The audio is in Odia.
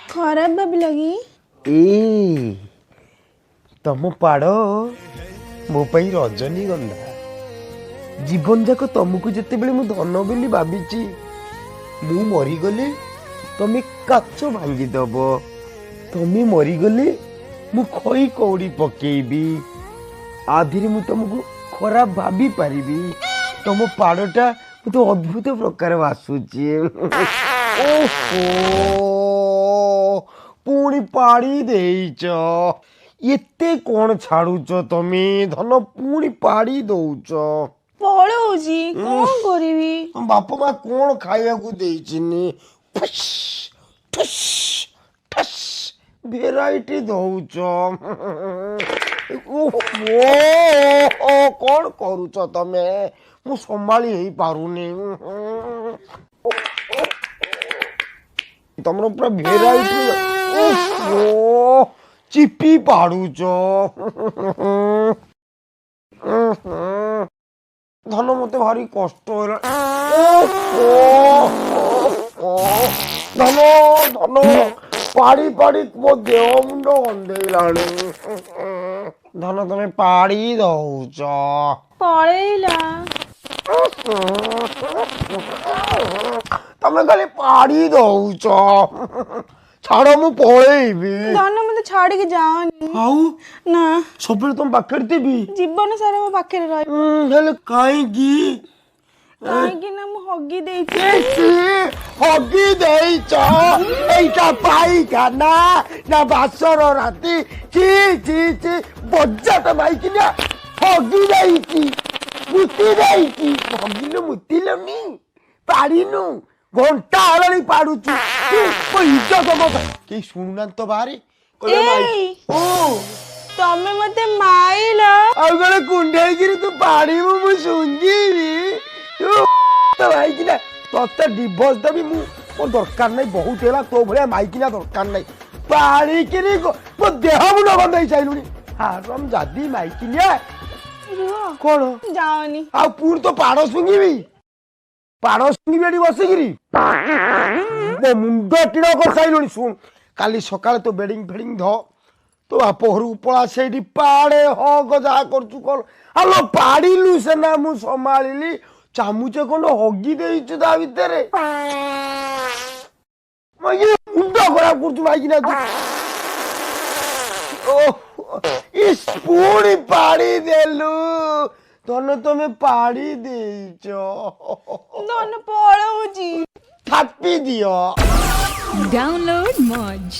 ଖରାପ ଭାବିଲ କି? ଏ ତମ ପାଡ଼ ମୋ ପାଇଁ ରଜନୀଗନ୍ଧା। ଜୀବନ ଯାକ ତମକୁ ଯେତେବେଳେ ମୁଁ ଧନ ବୋଲି ଭାବିଛି, ମୁଁ ମରିଗଲେ ତମେ କାଚ ଭାଙ୍ଗିଦବ, ତମେ ମରିଗଲେ ମୁଁ ଖଇ କଉଡ଼ି ପକେଇବି। ଆଧିରେ ମୁଁ ତମକୁ ଖରାପ ଭାବି ପାରିବି? ତମ ପାଡ଼ଟା ମତେ ଅଦ୍ଭୁତ ପ୍ରକାର ବାସୁଛି। ଓହୋ, ପୁଣି ପାଡ଼ି ଦେଇଛ। ଏତେ କଣ ଛାଡୁଛ ତମେ ଧନ? ପୁଣି ପାଡ଼ି ଦଉଛ। ପଳଉଛି, କଣ କରିବି? ତମ ବାପା ମା କଣ ଖାଇବାକୁ ଦେଇଚିନି? ଠୁସ୍ ଠୁସ୍ ଠୁସ୍ ଭେରାଇଟି ଦଉଛ। ଓହୋ, କଣ କରୁଛ ତମେ? ମୁଁ ସମ୍ଭାଳି ହେଇପାରୁନି। ତମର ପୁରା ଭେରାଇଟି। ଓହୋ, ଚିପି ପାଡୁଛ। ଧନ, ମତେ ଭାରି କଷ୍ଟ ହେଲା। ଧନ, ଧନ, ପାଡ଼ି ପାଡ଼ି ମୋ ଦେହ ମୁଣ୍ଡ ଗନ୍ଧେଇଲାଣି। ଧନ, ତମେ ପାଡ଼ି ଦଉଛ। ପଳେଇଲା। ତମେ ଖାଲି ପାଡ଼ି ଦଉଛ। ଛାଡ, ମୁଁ ପଳେଇବି। ଧନ, ମତେ ଛାଡିକି ଯାଅନି। ଆଉ ନା। ସବୁବେଳେ ତମ ପାଖରେ ଥିବି। ଜୀବନ ସାରା ମୋ ପାଖରେ ରହିବ। ହେଲେ କାହିଁକି? କାହିଁକି ନା ମୁଁ ହଗି ଦେଇଛି। ହଗି ଦେଇଛ? ଏଇଟା ପାଇଖାନା ନା ବାସର ରାତି? ଚି ଚି ଚି, ବଜାଟା ମାଇକିନା ହଗି ଦେଇଛି, ମୁତି ଦେଇଛି। ହଗିଲୁ, ମୁତିଲୁନି, ପାରିନୁ। ଘଣ୍ଟା ହେଲାଣି ପାଡୁଛୁ। ମୋ ଇଜ୍ଜତ ମୋ କେହି ଶୁଣୁନାହାନ୍ତି ତ ବାହାରେ। ଏଇ, ଓ ତମେ ମତେ ମାଇଲ। ଆଉ କଣ କୁଣ୍ଢେଇକିରି ତୁ ପାଡ଼ିବୁ, ମୁଁ ଶୁଙ୍ଘିବି? ତୁ ତ ମାଇକିନା, ତତେ ଡିଭୋର୍ସ ଦେବି ମୁଁ। ମୋ ଦରକାର ନାହିଁ, ବହୁତ ହେଲା। ତୋ ଭଳିଆ ମାଇକିନା ଦରକାର ନାହିଁ। ପାଳିକିରି ମୋ ଦେହ ମୁଣ୍ଡ ଗନ୍ଧେଇ ସାଇଲୁଣି, ହାରମ ଜାଦି ମାଇକିନିଆ। ରୁହ। କଣ? ଯାଅନି। ଆଉ ପୁଣି ତୋ ପାଡ଼ ଶୁଙ୍ଘିବି? ପାଡ଼ ଶୁଙ୍ଘିବି ଏଠି ବସିକିରି? ମୋ ମୁଣ୍ଡ ଟିଣ କରିସାରିଲୁଣି। ଶୁଣ, କାଲି ସକାଳେ ତୋ ବେଡ଼ିଂ ଫେଡ଼ିଂ ଧ, ତୋ ବାପ ଘରକୁ ପଳା, ସେଇଠି ପାଡ଼େ, ହଗ, ଯାହା କରୁଛୁ କର। ଆଲୋ, ପାଡ଼ିଲୁ ସେନା ମୁଁ ସମ୍ଭାଳିଲି। ଚାମୁଚେ ଖଣ୍ଡ ହଗି ଦେଇଛୁ ତା ଭିତରେ। ମୁଣ୍ଡ ଖରାପ କରୁଛୁ ମାଇକିନା ତୁ। ଓହ, ଇସ୍, ପୁଣି ପାଡ଼ି ଦେଲୁ। ଧନ, ତମେ ପାଡ଼ି ଦେଇଛ। ଧନ, ପଳଉଛି। ଥାପି ଦିଅ। Download Moj.